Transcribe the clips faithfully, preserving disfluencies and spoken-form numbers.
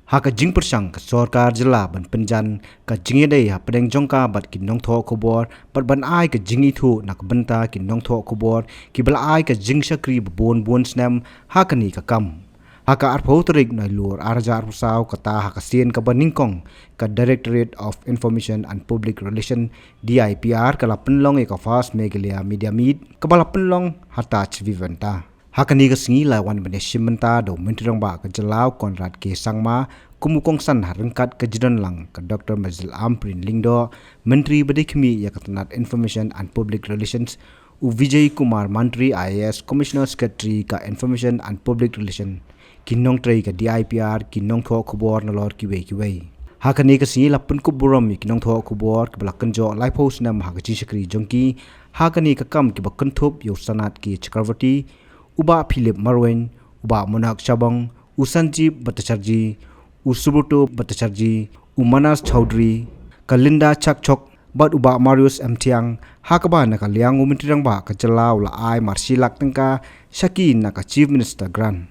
Ha ka jingpyrshang ka sorkar jylla ban pynjan ka jingïadei hapdeng jong ka bad ki nongthoh khubor bad ban ai ka jingithuh na ka bynta ki nongthoh khubor kiba la ai ka jingshakri ba bun bun snem ha kane ka kam. Ha ka arphew tarik Nailur arhajar arphew saw, kata ha ka sien kaba nyngkong, ka Directorate of Information and Public Relation, D I P R, ka la pynlong ïa ka First Meghalaya Media Meet kaba la pynlong ha Taj Vivanta. Ha kane ka sngi la wan ban ïashim bynta da u Myntri Rangbah ka jylla u Conrad K Sangma, kum u kongsan ha ryngkat ka jingdon lang ka Doctor Majied Ampareen Lyngdoh, Myntri ba dei khmih ïa ka tnat Information and Public Relations, u Vijay Kumar Mantri I A S, Commissioner Secretary ka Information and Public Relation, ki nongtrei ka D I P R, ki nongthoh khubor nalor kiwei kiwei. Ha kane ka sngi la pynkup burom ïa ki nongthoh khubor kiba la kynjoh laiphew snem ha ka jingshakri jong ki ha kane ka kam, kiba kynthup ïa u Sanath K Chakravarty, u Bah Philip Marwein, u Bah Monarch Shabong, u Sanjeev Bhattacharjee, u Subrata Bhattacharjee, u Manas Chowdhury, ka Linda Chakchok bad u Bah Marius M Thiang, ha kaba na ka liang u Myntri Rangbah ka jylla u la ai marshi lak tyngka sha ki na ka Chief Minister Grant.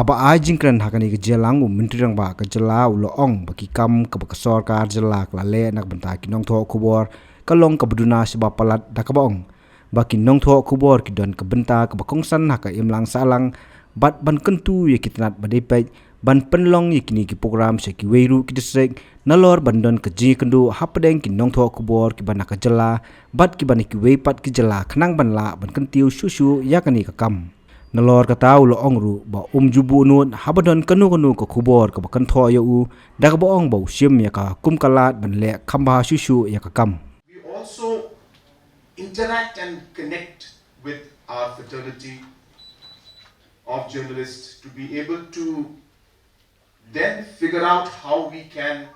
Haba ai jingkren ha kane ka jingïalang, u Myntri Rangbah ka jylla u la ong ba ki kam kaba ka sorkar jylla ka la leh na ka bynta ki nongthoh khubor ka long kaba duna sha ba palat, da kaba ong ba ki nongthoh khubor ki don ka bynta kaba kongsan ha ka imlang sahlang bad ban kyntu ïa ki tnat ba dei peit ban pynlong ïa kine ki program sha kiwei ruh ki district, nalor ban don ka jingïakynduh hapdeng ki nongthoh khubor kiba na ka jylla bad kiba na kiwei pat ki jylla, khnang ban lah ban kyntiew shuh shuh ïa kane ka kam. Nalor kata u la ong ruh ba um ju buh nud haba don kano kano ka khubor kaba kynthoh ïa u, da kaba ong ba u shim ïa ka kum ka lad ban leh kham bha shuh shuh ïa ka kam. We also interact and connect with our fraternity of journalists to be able to then figure out how we can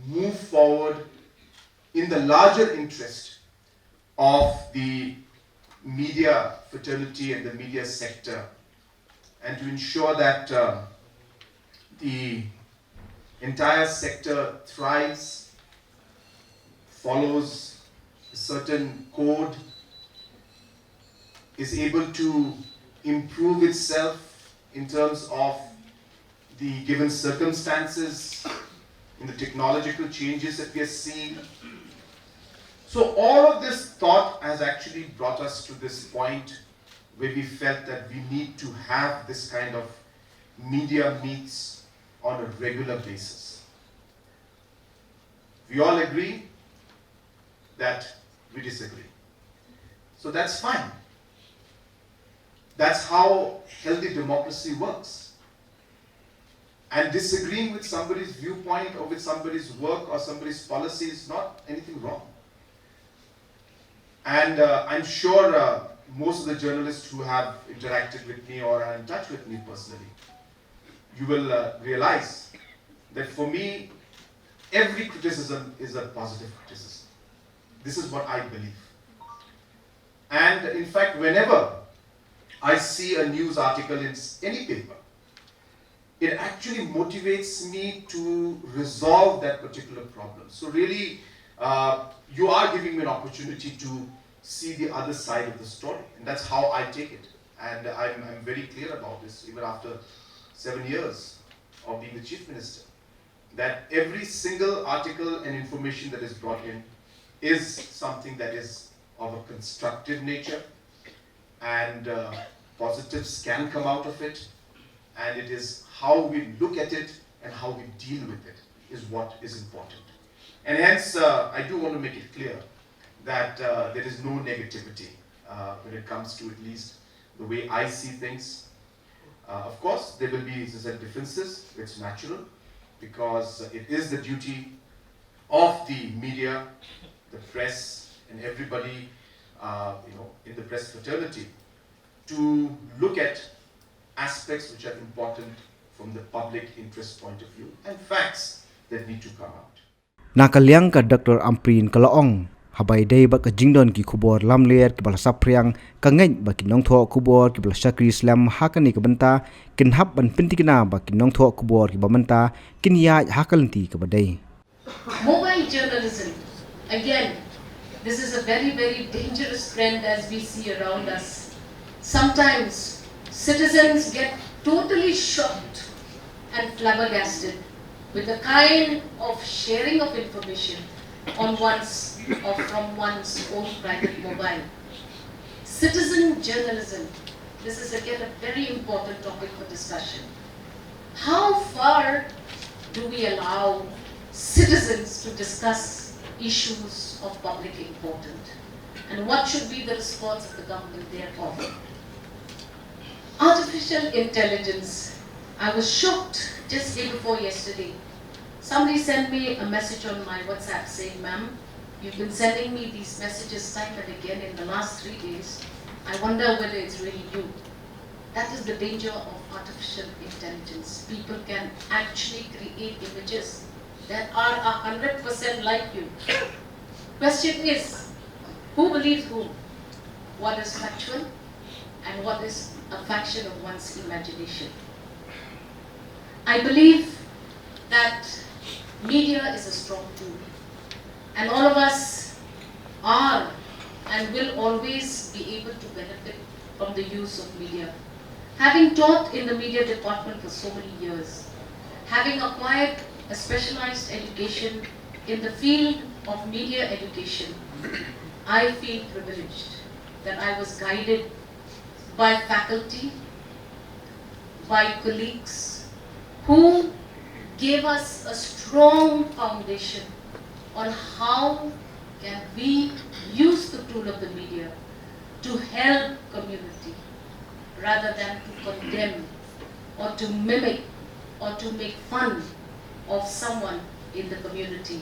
move forward in the larger interest of the media fraternity and the media sector, and to ensure that, uh, the entire sector thrives, follows a certain code, is able to improve itself in terms of the given circumstances, in the technological changes that we are seeing. So all of this thought has actually brought us to this point where we felt that we need to have this kind of media meets on a regular basis. We all agree that we disagree. So that's fine. That's how healthy democracy works. And disagreeing with somebody's viewpoint or with somebody's work or somebody's policy is not anything wrong. And, uh, I'm sure, uh, most of the journalists who have interacted with me or are in touch with me personally, you will, uh, realize that for me, every criticism is a positive criticism. This is what I believe. And in fact, whenever I see a news article in s-, any paper, it actually motivates me to resolve that particular problem. So really, uh, you are giving me an opportunity to see the other side of the story. And that's how I take it. And I'm, I'm very clear about this, even after seven years of being the chief minister, that every single article and information that is brought in is something that is of a constructive nature, and uh, positives can come out of it. And it is how we look at it and how we deal with it is what is important. And hence, uh, I do want to make it clear that uh, there is no negativity uh, when it comes to, at least, the way I see things. Uh, of course, there will be, as I said, differences. It's natural, because it is the duty of the media, the press, and everybody, uh, you know, in the press fraternity to look at aspects which are important from the public interest point of view and facts that need to come out. Na ka liang ka Doctor Ampareen ka la ong, haba ïadei bad ka jingdon ki khubor lamler kiba la saphriang, ka ngeit ba ki nongthoh khubor kiba la shakri slem ha kane ka bynta kin hap ban pynthikna ba ki nongthoh khubor kiba mynta kin ïaid ha ka lynti kaba dei. Mobile journalism, again, this is a very, very dangerous trend as we see around us. Sometimes citizens get totally shocked and flabbergasted with the kind of sharing of information on one's or from one's own private mobile. Citizen journalism, this is again a very important topic for discussion. How far do we allow citizens to discuss issues of public importance? And what should be the response of the government thereof? Artificial intelligence. I was shocked just day before yesterday. Somebody sent me a message on my WhatsApp saying, "Ma'am, you've been sending me these messages time and again in the last three days. I wonder whether it's really you." That is the danger of artificial intelligence. People can actually create images that are a hundred percent like you. Question is, who believes whom? What is factual and what is a fraction of one's imagination? I believe that media is a strong tool, and all of us are and will always be able to benefit from the use of media. Having taught in the media department for so many years, having acquired a specialized education in the field of media education, I feel privileged that I was guided by faculty, by colleagues who gave us a strong foundation on how can we use the tool of the media to help community rather than to condemn or to mimic or to make fun of someone in the community.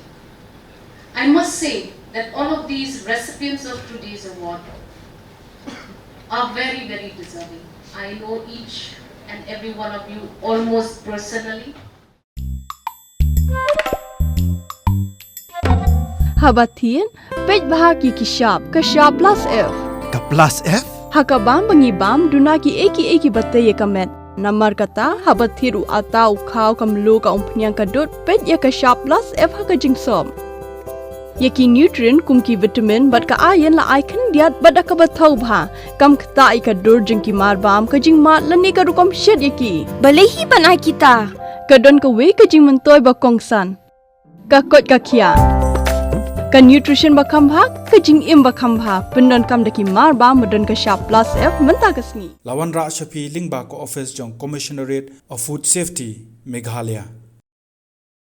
I must say that all of these recipients of today's award are very, very deserving. I know each and every one of you almost personally. Haba thied, peit bha ki ki shap, ka shap plus F. Ka plus F? Ha ka bam ba ngi bam, duna ki ei ki ei kiba tei ïa ka met. Namar kata, haba thied u atta u khaw ka mluh ka umphniang ka dud, peit ïa ka shap plus F ha ka jingsop. Ïa ki nutrient kum ki vitamin bad ka iron la ai khyndiat bad da kaba thaw bha. Kam ktah ïa ka dur jong ki marbam, ka jingmad lane ka rukom shet ïa ki. Balei hi ban ai kita? Ka don kawei ka jingmyntoi ba kongsan. Ka koit ka khiah. Ka nutrition ba kham bha, ka jingim ba kham bha. Pyndonkam da ki marbam ba don ka shap plus F mynta ka sngi. La wanrah sha phi lyngba ka office jong Commissionerate of Food Safety, Meghalaya.